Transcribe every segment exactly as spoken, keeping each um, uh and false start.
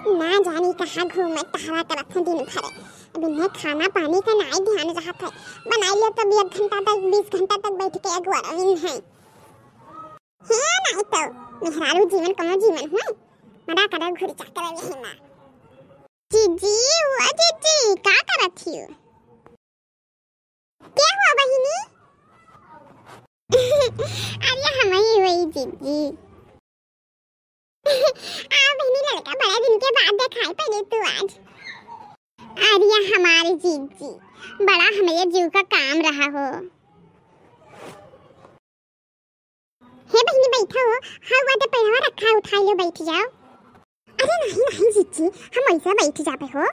ना जानी कहाँ घूमत टहरा करत हैं दिन भर। अब इन्हें खाना पानी का नाई ध्यान रहत है। बनाई लिया तब एक घंटा तक, बीस घंटा तक बैठ के अगुआ रविन है। हे नाई तो मेहरारू जीवन कमो जीवन हुए। मरा करो घुरी चाकर यही माँ। जीजी, ओ जीजी, का करत हियो? क्या हुआ बहिनी? अरे हम ही हुई जीजी। आ बहिनी, लड़का बड़ा दिन के बाद देखाई पड़े तू आज। अरे हमारे जीजी, बड़ा हमरे जीव का काम रहा हो। हे बहिनी, बैठा हो। हाँ, वो तो पैरवा रखा है, उठाई लो, बैठ जाओ। अरे नहीं, नहीं जीजी, हम ऐसे बैठ जाबे हो।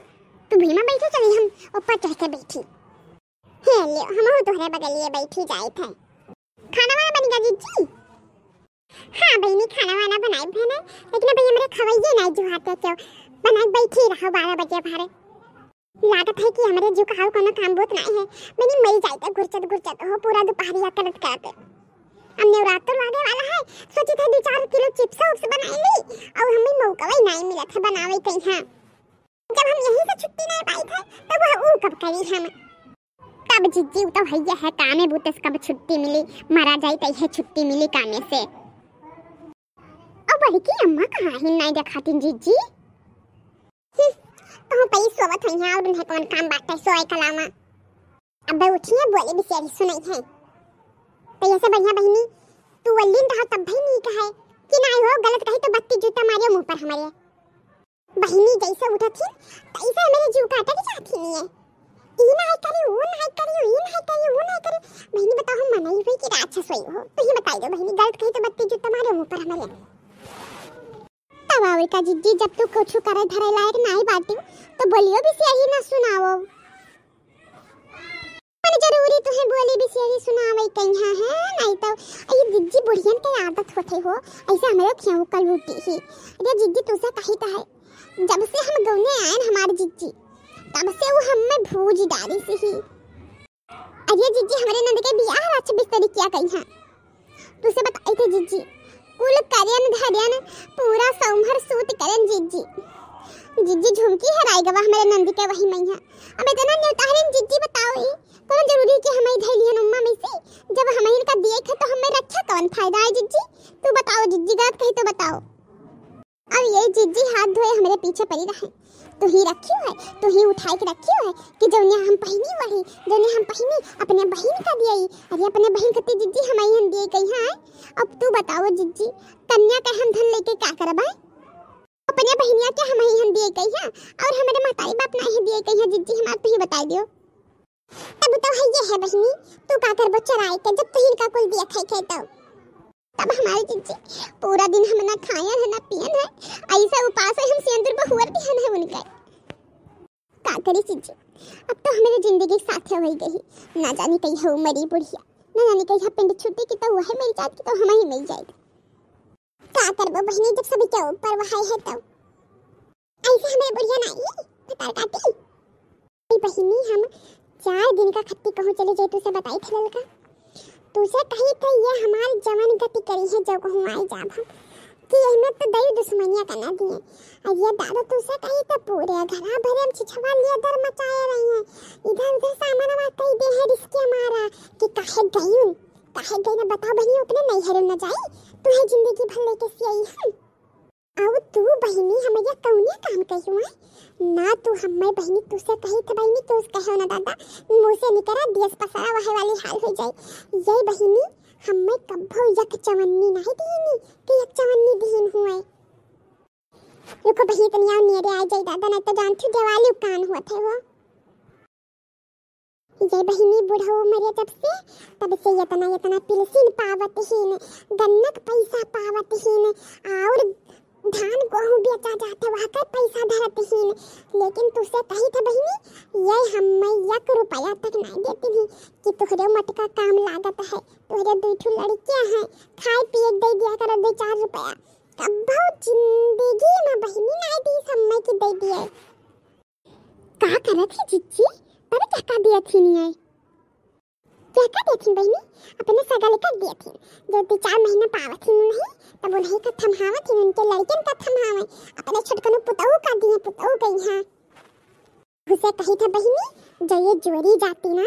तू भुइमा बैठे, चली हम ऊपर चढ़ के बैठी। हे लियो, हम तोहरे बगलिए बैठी जाइत है। खाना वाना बन गया जीजी? हाँ बहिनी, खाना वाना बनाए भे ना, लेकिन अभी हमरे खवैये नहीं जुहाते क्यों। बनाए बैठी रहो बारह बजे भरे। लागत है कि हमरे जीव का आउ कोनो काम बूत नाई है। बहिनी मरी जाइत है घुरचत घुरचत हो पूरा दुपहरिया करत करत। अब नेवरात तो लागे वाला है, सोचित है दो चार किलो चिप्स उप्स बनाई ली, और हमें मौका ही नाई मिलत है बनावे कहीं। हाँ, जब हम यहीं से छुट्टी नाई पाइत है, तो वह ऊ कब करी हम? तब जीजी, ऊ तो भैया है, कामे बूते से कब छुट्टी मिली, मरा जाई तो यह छुट्टी मिली कामे से। और बड़की अम्मा कहाँ ही नाई देखातिन जीजी? हम्म, कहूँ पई सोवत है यहाँ और उन्हें कौन काम बाटे सोए के अलावा। अबे उठिए, बोली बिसेरी सुनाई है। तो ऐसे बढ़िया बहिनी, तू वल्लीन रहो तब भी नीक है कि नाई हो, गलत कही तो बत्ती जूता मारियो मुँह पर हमारे। बहिनी जैसे उठत ही, तैसे मेरे जीव काटे के चाहत ही नहीं है। ई नाई करी, ऊ नाई करी, ई नाई करी, ऊ नाई करी। बहिनी बताओ, हम मनई हुई कि राक्षस हुई हो? तू ही बताई दो बहिनी, गलत कही तो बत्ती जूता मारियो मुँह पर हमारे। तब और का जीजी, जब तू कुछ करे धरे लायक नाई बाटी, तो बोलियो बिसेरी ना सुनाओ। पर जरूरी तुहे बोली बिसेरी सुनावे कहिया है, नहीं तो ये जीजी बुढ़ियन के आदत होते हो, ऐसे हमरे खियाऊ कल उठी ही। अरे जीजी, तुझसे कही तो है, जब से हम गौने आए न हमारे जीजी, तब से वो हमें भूज डारी से ही। अरे जीजी, हमरे नंद के बियाह राछ बिस्तरी किया कहिया। तुसे बताई थे जीजी, कुल करेन धरेन, पूरा सौंभर सूत करेन जीजी। जीजी झुमकी हराई गवा हमरे नंद के वही मैया। अब इतना न्योताहरेन जीजी बताओ ई, कौन जरूरी कि हमें धैलियन उम्मा में से, जब हमें इनका दिए थे तो हमें रक्षा कौन फायदा है जीजी? तू बताओ जीजी, गलत कही तो बताओ। अब ये जीजी हाथ धोए हमरे पीछे पड़ी रहे। तू ही रखी है, तू ही उठाई के रखी है कि जौनिया हम पहिनी वही, जौनिया हम पहिनी अपने बहिन का दिए। अरे अपने बहिन कती जीजी हम ही हम दिए कही है। अब तू बताओ जीजी, कन्या का हम धन लेके का करब है? अपने बहिनिया के हम ही हम दिए कही है और हमारे महतारी बाप ना ही दिए कही है जीजी, हमार तू ही बताई दियो। तब तो है ये है बहिनी, तू का करबो चराई के जब तुहिन का कुल दिया खाई खाई तो। तब हमारे जीजी पूरा दिन हम ना खायन है ना पियन है, ऐसा उपास है हम सेंदुर बहुअर दिहन है उनका। का करी जीजी, अब तो हमारे जिंदगी साथे हो गई, ना जाने कहीं हो मरी बुढ़िया, ना जाने कहीं पिंड छुट्टी की तो वह मिल जात की तो हम ही मिल जाए। का करबो बहिनी, जब सभी के ऊपर वहाय है तो। ऐसे हमें बुढ़िया ना ये भतार काटी। ए बहिनी, हम चार दिन का खत्ती कहूँ चले जाए, तुसे बताई थे ललका। तुसे कही थे ये हमार जवन गति करी है, जो कहूँ आए जाब हम। कि एहमे तो दई दुश्मनिया का ना दिए। अब ये दादा तुसे कही थे पूरे घरा भरे हम छिछवा लिए दर मचाए रही हैं। इधर उधर सामान वात कही दे है रिस्के मारा कि काहे गई, काहे गई ना बताओ बहिनी, अपने नैहर न जाई, तुम्हें जिंदगी भर लेके सियाई हम। अउ तू बहिनी हमैया कौने काम कहियो है? ना तू हम्मै बहिनी तुसे कही थे बहिनी, तू कहो ना दादा, मुँह से निकरा दियस पसारा वहे वाली हाल हो जाई। ये बहिनी हम्मै कब्बो यक चवन्नी नहीं दीनी कि यक चवन्नी दीन हुए। रुको बहिनी तनिया नेरे आ जाई दादा, नहीं तो जानती देवाली कान हुआ थे वो। ये बहिनी बुढ़ऊ मरे जब से, तब से यतना यतना पिलसिन पावत हीन, गन्नक पैसा पावत हीन, और धान गोहूँ बेचा जात है, वहाँ कर पैसा धरत हीन। लेकिन तुसे कही थे बहिनी, ये हम्मै एक रुपया तक ना देती थी कि तुहरे मटका काम लागत है, तुहरे दू ठो लड़कियाँ हैं, खाए पिए दे दिया करो दो चार रुपया। कब्बो जिंदगी में बहिनी ना दी हम्मै की दे दिए। का करत ही जिज्जी? पर क्या का दिया थी नहीं आई? क्या का दिया थी बहिनी? अपने सगा लेकर दिया थी। जो दो चार महीना पावत ही नहीं, तब उन्हीं का थम्हावत ही, उनके लड़कन का थम्हावे, अपने छोटकनू पुतऊ का दिए, पुतऊ गई हैं। उसे कही था बहिनी, जब ये जोरी जाती ना,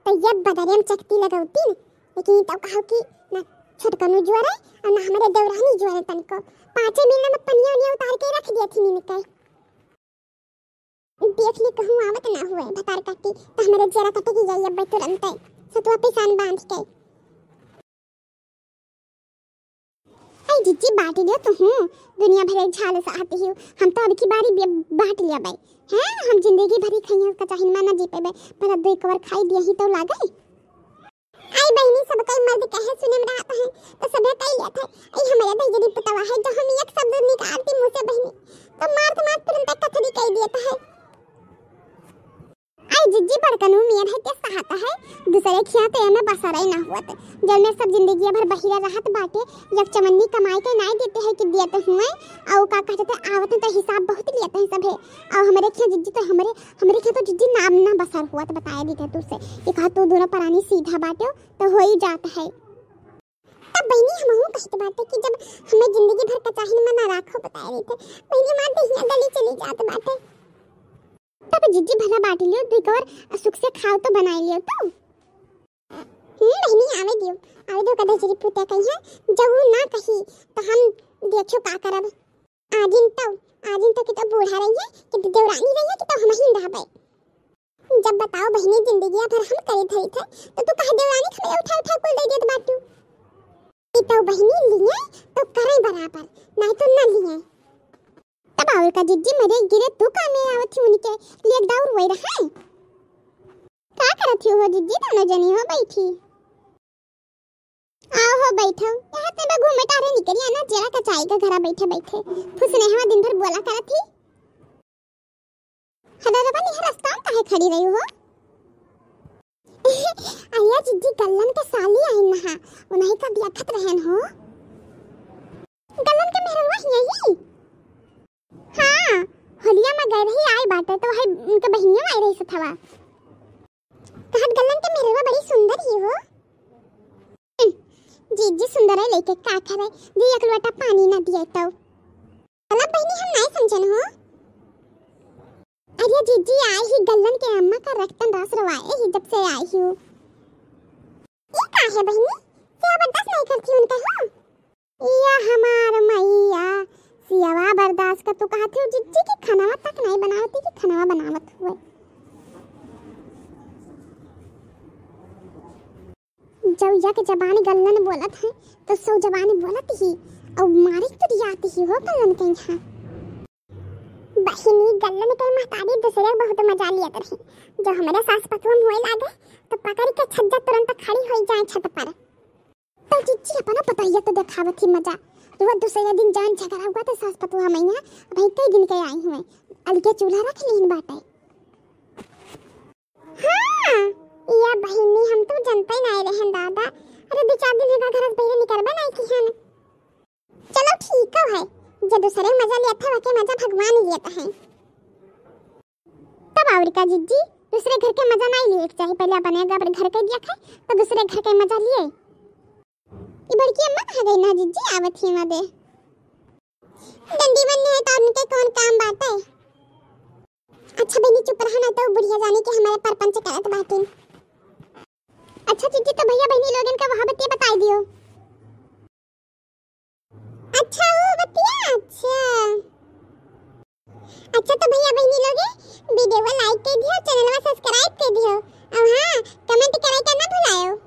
तो ये बदरिया में चकती लगौती न, लेकिन तब कहो कि ना छोटकनू जोरे और ना हमारे देवरानी जोरे तनको। पाँचे मिनट में पनिया उनिया उतार के रख दिया थी इनके। देख ली कहूँ आवत ना हुए भतार काटी, तो हमारे जरा कटे की जाई अब तुरंत सतुआ पिसान बांध के। आई जिज्जी, बांट लियो तो हूँ, दुनिया भर एक झाल से आती हूँ। हम तो अब की बारी बे-, बांट लिया बाई। हैं, हम जिंदगी भरी खाई हैं, कचाहिन में ना जी पेबे, पर अब दो एक बार खाई दिया ही तो लागे। आई बहिनी, सब कई मर्द कहे सुने में रहत है, तो सभे कई लेत है। आई हमारे दहिजरी पुतवा है, जो हम एक शब्द निकालती मुँह से बहिनी, तो मार के मार तुरंत कथरी कई देत है। आई जिज्जी बड़कनू मियर है, के सहत है, दूसरे खिया तो एमे बसरे ना हुअत। जब में सब जिंदगी भर बहिरा रहत बाटे, एक चमन्नी कमाई के नाई देते हैं कि दियत हुए, और का कहते थे, आवत तो हिसाब बहुत लियत है सभे, और हमरे खिया जिज्जी तो हमरे, हमरे खिया तो जिज्जी नाम ना बसर हुअत, बताए दी थे तुझसे, ये कहा तू दोनों परानी सीधा बाटे, तो हो ही जात है। तब बहिनी हमहू कहत बाटे कि जब हमें जिंदगी भर कचाहिन में ना राखो बताए रही थे, बहिनी मार देहिया गली चली जात बाटे। तब जिज्जी भला बांट लियो, दुई कवर सुख से खाओ तो बनाए लियो तो। हम्म, बहिनी आवे दियो, आवे दियो, कदे जरी पुते कही है, जब वो ना कही तो हम देखो का करब। आजिन तो, आजिन तो कि तो बूढ़ा रही है, कि तो देवरानी रही है, कि तो हम ही रहबे। जब बताओ बहिनी, जिंदगिया भर हम करे धरी थे, तो तू कह देवरानी खड़े उठा उठा कुल दे देत बाटू। ई तो बहिनी लिए तो करे बराबर, नहीं तो न लिए। तब और का जिज्जी, मेरे गिरे तू का में आवत ही उनके लिए एक दाउर वही रहा है। का करत ही हो जिज्जी, दोनों जनी हो बैठी। आओ हो बैठो, यहाँ ते बे घूमे टारे निकलिया ना, जेरा का चाय का घरा बैठे बैठे। फुसने हवा दिन भर बोला करत ही। हदरवा निहर रास्ता में काहे खड़ी रही हो? अरे जिज्जी, गल्लन के साली आई नहा, उन्हीं का देखत रहन हो। गल्लन के मेहरवा ही यही? हाँ, होलिया में गए रही, आई बाटे तो वही उनके बहिनिया आई रही सथवा। कहत गल्लन के मेहरवा बड़ी सुंदर ही हो। हम्म, जिज्जी सुंदर है लेके का करे, जी एक लोटा पानी ना दिए तो। गलत बहिनी हम नहीं समझन हो। अरे जिज्जी, आई ही गल्लन के अम्मा का रक्तन रस रवाए ही जब से आई हूँ। ये का है बहिनी? क्या बर्दाश्त नहीं करती उनका हो? या हमार मैया, सियावा बर्दाश्त का तू कहत हो जिज्जी की खनवा तक नहीं बनावती कि खनवा बनावत हुए। जब यक जबान गल्लन बोलत है, तो सौ जबान बोलत ही, और मारे तो रियात ही हो गल्लन के यहाँ। बहिनी, गल्लन के महतारी दूसरे बहुत मजा लियत रही। जो हमारे सास पतुआ में होए लागे, तो पकड़ के छज्जा तुरंत खड़ी हो जाए छत पर। तो जिज्जी अपना पतोहिया तो देखावत ही मजा। वो दूसरे दिन जान झगड़ा हुआ तो सास पतुआ मैया, भाई कई दिन के आई हुए, अलगे चूल्हा रख लीन बाटे। हाँ, या बहिनी, हम तो जनते नाय रहन दादा। अरे, दो चार दिन होगा घर से बहरे निकलबे नाय किहन। चलो ठीक है, जे दूसरे मजा लेत है, वके मजा भगवान लेत है। तब और का जिज्जी, दूसरे घर के मजा नाय लिए के चाही, पहले अपने अगर घर के दिया खाए, तो दूसरे घर के मजा लिए। ई बड़की अम्मा कहाँ गई ना जिज्जी, आवत ही ना दे। डंडी बन्ने है तो उनके कौन काम बाटे? अच्छा बहिनी चुप रहा ना, तो बुढ़िया जाने के हमारे परपंच करत बाटिन। अच्छा जिज्जी, तो भैया बहिनी लोगन का वहाँ बतिया बताई दियो। अच्छा वो बतिया, अच्छा। अच्छा तो भैया बहिनी लोगे video को like कर दियो, channel को subscribe कर दियो, और हाँ, comment करे का ना भुलायो।